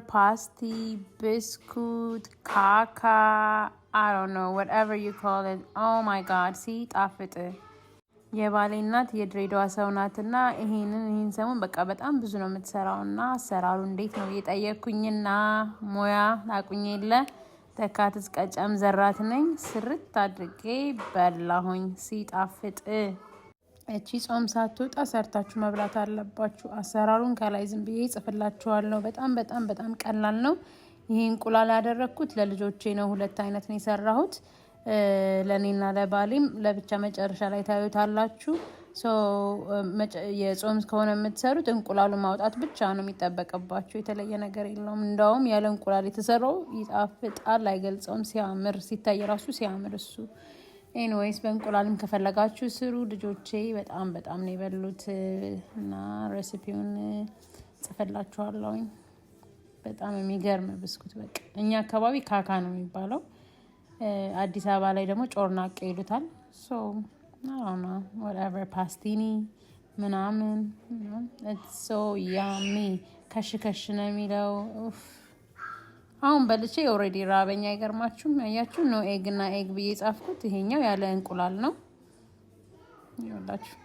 ፓስቲ፣ ብስኩት፣ ካካ፣ I don't know, whatever you call it. Oh my God, ሲጣፍጥ! የባሌ እናት የድሬዳዋ ሰው ናትና ይሄንን ይህን ሰሞን በቃ በጣም ብዙ ነው የምትሰራው። እና አሰራሩ እንዴት ነው እየጠየቅኩኝና ሙያ ላቁኝ የለ ተካትስ ቀጨም ዘራት ነኝ። ስርት አድርጌ በላሁኝ፣ ሲጣፍጥ። እቺ ጾም ሳትወጣ ሰርታችሁ መብላት አለባችሁ። አሰራሩን ከላይ ዝም ብዬ ጽፍላችኋለሁ። በጣም በጣም በጣም ቀላል ነው። ይሄ እንቁላል ያደረግኩት ለልጆቼ ነው። ሁለት አይነት ነው የሰራሁት፣ ለእኔና ለባሌም ለብቻ መጨረሻ ላይ ታዩታላችሁ። የጾም ከሆነ የምትሰሩት እንቁላሉ ማውጣት ብቻ ነው የሚጠበቅባችሁ። የተለየ ነገር የለውም። እንደውም ያለ እንቁላል የተሰራው ይጣፍጣል፣ አይገልጸውም። ሲያምር፣ ሲታይ ራሱ ሲያምር እሱ። Anyways፣ በእንቁላልም ከፈለጋችሁ ስሩ። ልጆቼ በጣም በጣም ነው የበሉት እና recipe ውን ጽፈላችኋለሁኝ። በጣም የሚገርም ብስኩት፣ በቃ እኛ አካባቢ ካካ ነው የሚባለው። አዲስ አበባ ላይ ደግሞ ጮርናቄ ይሉታል። So whatever፣ ፓስቲኒ ምናምን፣ so yummy፣ ከሽ ከሽ ነው የሚለው። አሁን በልቼ already ራበኝ። አይገርማችሁም? ያያችሁ፣ no egg እና egg ብዬ ጻፍኩት። ይሄኛው ያለ እንቁላል ነው ይኸውላችሁ።